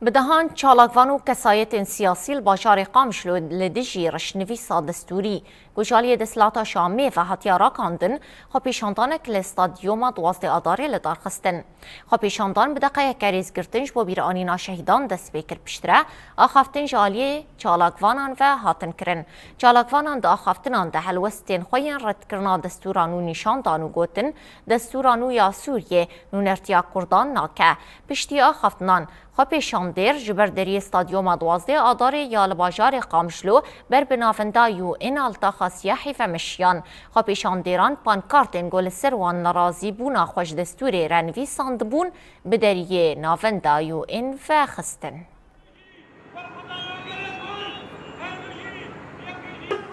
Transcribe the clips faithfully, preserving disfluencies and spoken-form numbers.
Bi dehan çalakvan û kesayetên siyasî li bajarê Qamişlo li dijî rişnivîsa destûrî ku ji aliyê desthilata Şamê ve hatiye rakandin, xwepêşandanek li stadyoma duwazdeh Adarê li dar xistin. Xwepêşandan bi deqeyeke rêzgirtin ji bo bîranîna şehîdan dest pê kir. Piştre axaftin ji aliyê çalakvanan ve hatin kirin. Çalakvanan di axaftinan de helwestên xwe yên redkirina destûran û nîşan dan û gotin, destûra nû ya Sûriyê nûnertiya Kurdan nake. Piştî axaftinan, xwepêşandêr ji ber deriyê stadyoma duwazdeh Adarê ya li bajarê Qamişlo ber bi navenda U N a li taxa siyahî ve meşiyan. Xwepêşandêran pankartên ku li ser wan nerazîbûna xwe ji destûrê re nivîsandibûn, bi deriyê navenda U N ve xistin.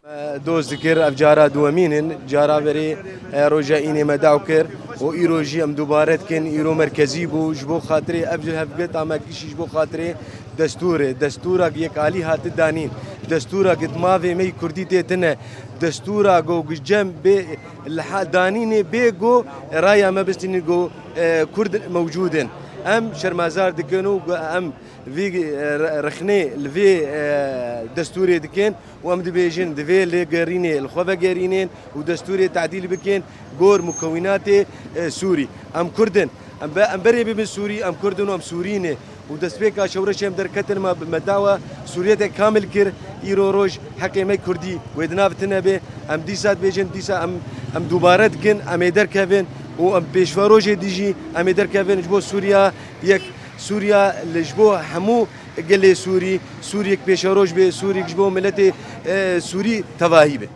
Me doz dikir, ev cara duwemîn in. Cara berê, e, roja înê me daw kir û îro jî em dubare dikin. Îro merkezî bû, ji bo xatirê ev ji hevgirta me gişî ji bo xatirê destûrê. Destûra yekalî hati danîn. Destûra di mavê me yî kurdî tê tine. Destûra go cem bê li ha-, danînê bê go raya me bistînî go, e, kurd mewcûd in. Em şermezar dikin û go em vî, e, re-, rexnê li vê, e, destûrê dikin û em dibêjin, divê lêgerînê li xwe vegerînin û destûrê tedîl bikin gor mukewînatê, e, Sûrî. Em Kurd in. Em be-, em berê bibin Sûrî, em Kurd in û em Sûrî ne. Û destpêka şewreşê em derketin, me, me dawa Sûriyetek kamil kir. Îro roj heqê me Kurdî wê di nav tine be. Em dîsa dibêjin, dîsa em, em dubare dikin, em ê derkevin û em pêşverojê dî jî em ê derkevin ji bo Sûriya yek. Sûriya li ji bo hemû gelê Sûrî, Sûriyek pêşeroj bê, Sûriyek ji bo miletê, e, Sûrî tevahî be.